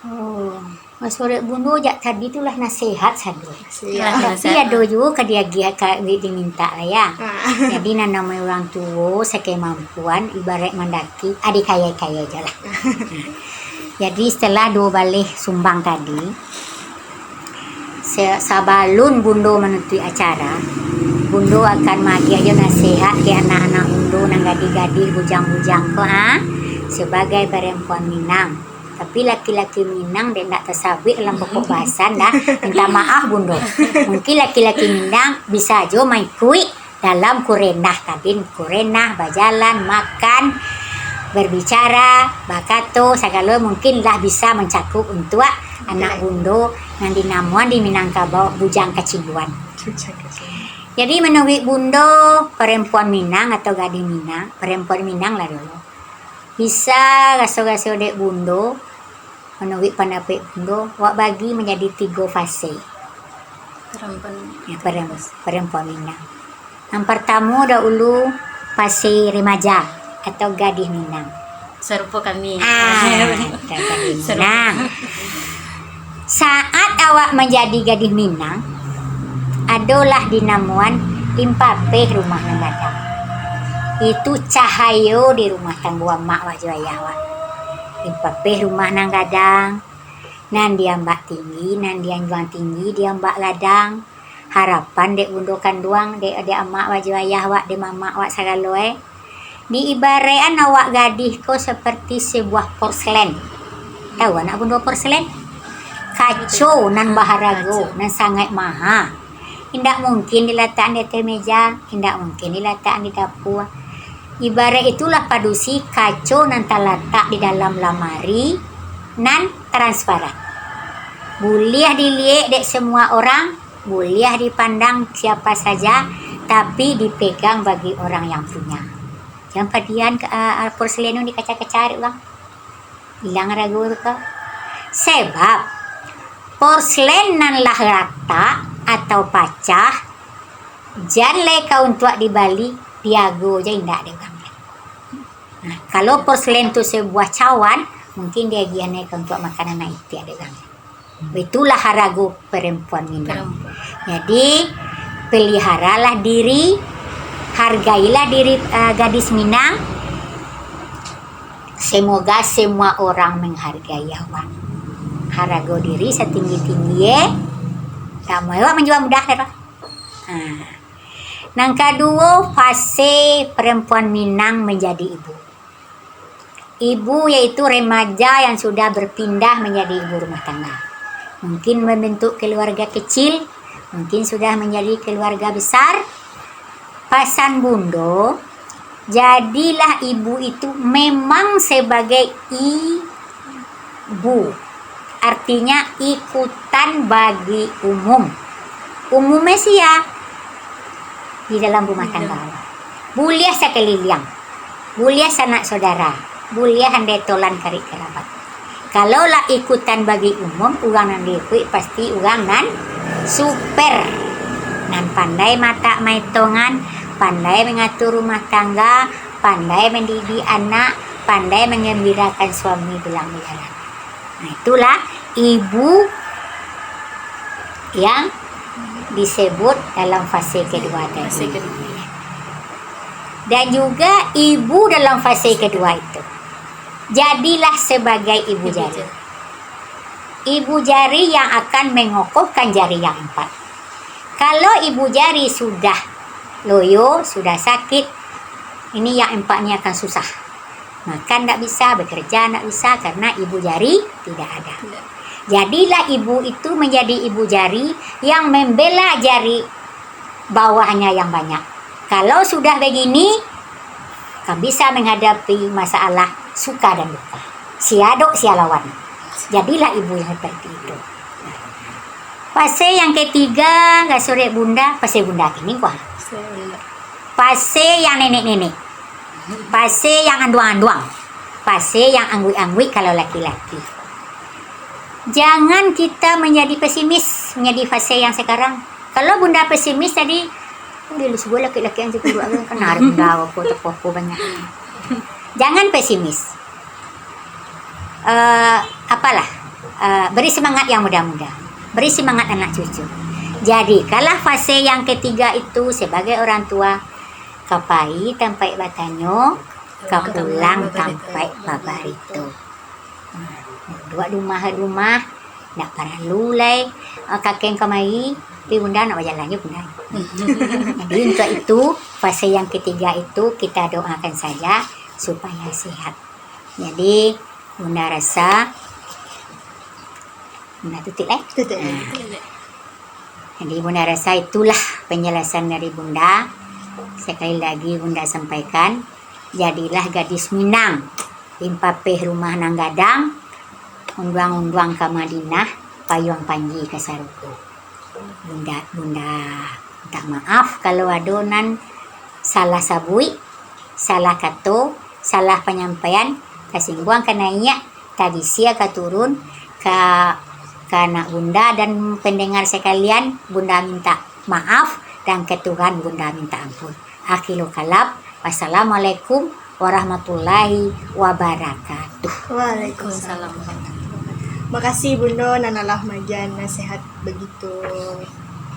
Oh, maksud Bundo jak tadi tu lah nasihat sajo. Iya. Tapi ado juo ka diagiah, ka di-, dimintak lah ya. Ah. Jadi, nan namonyo urang tuo, sakemampuan, ibarat mandaki, adi kaya-kaya je lah. Jadi, setelah duo baleh sumbang tadi, se-, sabalun Bundo manutuik acara, Bundo akan maagiah jo nasihat ka anak-anak Bundo nan gadih-gadih, bujang-bujang ko, ha. sebagai perempuan Minang. Tapi laki-laki Minang dek ndak tasabuik dalam pokok bahasan dah. Minta maaf, Bundo. Mungkin laki-laki Minang bisa jo maikuik dalam kurenah tadin, kurenah, bajalan, makan, berbicara, bakato, sagalo mungkin lah bisa mancakup untuak anak Bundo nan dinamoan di Minangkabau Bujang Kacinduan. Jadi, manuruik Bundo, perempuan Minang atau gadih Minang, perempuan Minang lah dulu. Bisa raso-raso dek Bundo, manuruik pandapek Bundo, wak bagi manjadi tigo fase. Perempuan. Ya, perem-, perempuan Minang. Yang pertamo dahulu, fase remaja atau gadih Minang. Sarupo kami. Ah, gadih Minang. Saat awak manjadi gadih Minang, adolah dinamoan limpapeh rumah nan gadang. Itu cahayo di rumah tanggo amak wak jo ayah wak. Limpapeh rumah nan gadang, nan diambak tinggi, nan dianjuang tinggi, diambak gadang. Harapan dek bundo kanduang, dek, dek amak wak jo ayah wak, dek mamak wak sagalo, eh. Diibaraikan awak gadih ko seperti sebuah porselen. Tahu anak bundo porselen? Kaco nan baharago, nan sangaik maha. Indak mungkin dilatakan di ateh meja, indak mungkin dilatakan di dapua. Ibaraik itulah padusi kaco nan talatak di dalam lamari nan transparan. Buliah diliek dek semua orang, buliah dipandang siapa saja, tapi dipegang bagi orang yang punya. Jan padian ka, a, a, porselen tu dikaca-kaca dek urang. Ilang harago tu ka. Sebab, porselen nan lah ratak atau pacah, jan lai ka untuak dibali, diago ja indak dek urang. Nah, kalau porselen tu sebuah cawan, mungkin diagiahan ka untuak makanan nan itiak dek urang. Itulah harago perempuan Minang. Perempuan. Jadi, peliharalah diri, hargailah diri, eh, gadis Minang. Semoga semua orang menghargai awak. Harago diri satinggi-tinggi, eh. Samo awak manjua mudah, eh, Pak. Ha. Nan kaduo, fase perempuan Minang menjadi ibu. Ibu yaitu remaja yang sudah berpindah menjadi ibu rumah tangga. Mungkin membentuk keluarga kecil, mungkin sudah menjadi keluarga besar. Pasan bundo, jadilah ibu itu memang sebagai ibu. Artinya ikutan bagi umum. Umumnya sia di dalam rumah tangga. Buliah sakaliliang, buliah sanak saudara, buliah andai tolan karik karabat. Kalau lah ikutan bagi umum, urang nan diikuik pasti urang nan super, nan pandai matak maitongan, pandai mangatur rumah tangga, pandai mandidik anak, pandai mangambirakan suami pulang bajalan. Nah, itulah ibu yang disebut dalam fase kedua tadi. Fase kedua. Dan juga ibu dalam fase kedua itu, jadilah sebagai ibu jari. Ibu jari yang akan mengokohkan jari yang empat. Kalau ibu jari sudah loyo, sudah sakit, ini yang empat ni akan susah. Makan ndak bisa, bekerja ndak bisa, karena ibu jari tidak ada. Tidak. Jadilah ibu itu menjadi ibu jari yang membela jari bawahnya yang banyak. Kalau sudah begini, akan bisa menghadapi masalah suka dan duka. Sia adok, sia lawan. Jadilah ibu yang seperti itu. Fase yang ketiga, raso dek bunda, fase bunda kini kuah. Fase yang nenek-nenek. Fase yang anduang-anduang. Fase yang angguik-angguik kalau laki-laki. Jangan kita menjadi pesimis, menjadi fase yang sekarang. Kalau bunda pesimis tadi, "Oh, dia lu sebuah laki-laki yang cukup dua kan ada bunda apa, tepuk apa banyak." Jangan pesimis. Eh, apalah, eh, beri semangat yang muda-muda. Beri semangat anak cucu. Jadi, kalau fase yang ketiga itu sebagai orang tua, ka pai tampaik batanyo, ka pulang tampaik babarito. Nah, duduak di rumah-rumah, ndak paralu lai, eh, kakek kamari, tapi bunda nak bajalan je bunda. Jadi, untuk itu, fase yang ketiga itu kita doakan saja supaya sehat. Jadi, Bunda rasa, Bunda tutup, eh? Tutup. Nah. Jadi, Bunda rasa itulah penjelasan dari Bunda. Sekali lagi Bunda sampaikan, jadilah gadis Minang, limpapeh rumah nan gadang, unduang-unduang ka Madinah, payuang panji ka sarugo. Bunda, Bunda minta maaf kalau ado nan salah sabuik, salah kato, salah panyampaian, tasingguang ka naiak, tadisia ka turun, ka, ka anak Bunda dan pendengar sekalian, Bunda minta maaf, dan ka Tuhan Bunda minta ampun. Akhirul kalam, wassalamualaikum warahmatullahi wabarakatuh. Waalaikumsalam. Makasih Bunda nan alah magian nasihat begitu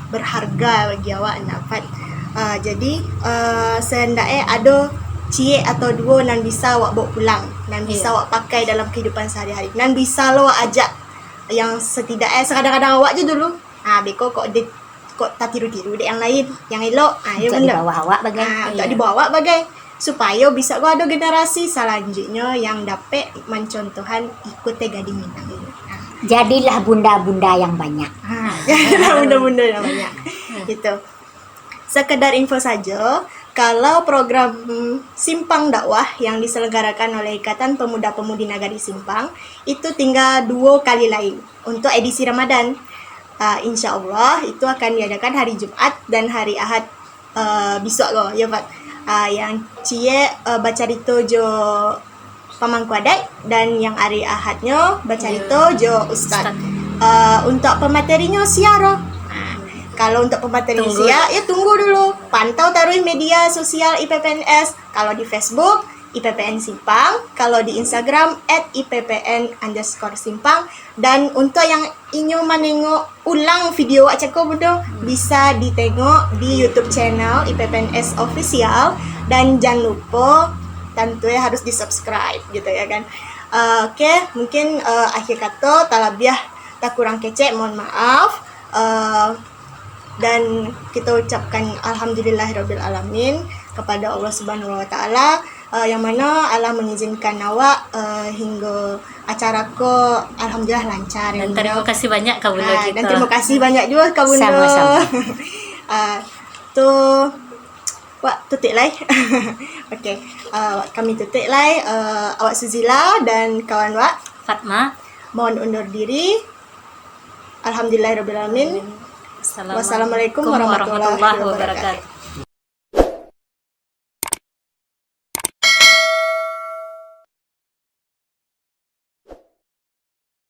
berharga bagi awak, Nak Fat. Ah, jadi, ah, saandak e ado ciek atau duo nan bisa awak bawa pulang, nan bisa Iya. awak pakai dalam kehidupan sehari-hari, nan bisa lo awak ajak, yang setidak e sakadang-kadang awak je dulu. Ah, beko kok di, kok tatiru-tiru dek yang lain, yang elok. Ah, ya Untuk bener. dibawa awak bagai. Ah, untuk Iya. dibawa awak bagai. Supayo bisa ko ado generasi salanjuiknyo yang dapek mancontohan ikuti gadih Minang ini. Ah. Jadilah bunda-bunda yang banyak. Ah, jadilah bunda-bunda yang banyak. Gitu. Sekedar info sajo, kalau program Simpang Dakwah yang diselenggarakan oleh Ikatan Pemuda-Pemudi Nagari Simpang, itu tinggal duo kali lai untuk edisi Ramadan. Ah, insya Allah, itu akan diadakan hari Jumat dan hari Ahad, ah, bisuak ko, ya, Fat. Ah, yang ciek, ah, bacarito jo pamangku adat, dan yang ari Ahadnyo bacarito Ya. jo ustaz. Ustaz. Ah, untuk pematerinyo sia ro? Ah, kalau untuk pemateri Tunggu. sia, ya tunggu dulu. Pantau taruih media sosial I P P N S. Kalau di Facebook, I P P N Simpang. Kalau di Instagram, at I P P N underscore Simpang. Dan untuk yang inyo manengok ulang video wak cako, Bunda, Hmm. bisa ditengok di YouTube channel I P P N S Official. Dan jan lupo, tantu ya harus di-subscribe gitu ya kan. Eh, oke, mungkin, eh, akhir kato, talabiah takurang kecek, mohon maaf. Eh, dan kita ucapkan alhamdulillahirabbil alamin kepada Allah Subhanahu wa Taala, eh, yang mana Allah mengizinkan awak, eh, hingga acara ko alhamdulillah lancar, ya, Dan Bunda. terima kasih banyak, Kak Bunda, Ah, dan kita. terima kasih banyak juga, Kak Bunda. Sama-sama. Ah, tu, wak tutup lai. Oke, ah, kami tutup lai. Ah, awak Suzila dan kawan wak Fatma. mohon undur diri. Alhamdulillahirabbil alamin. Assalamualaikum Wassalamualaikum warahmatullahi warahmatullahi wabarakatuh. wabarakatuh.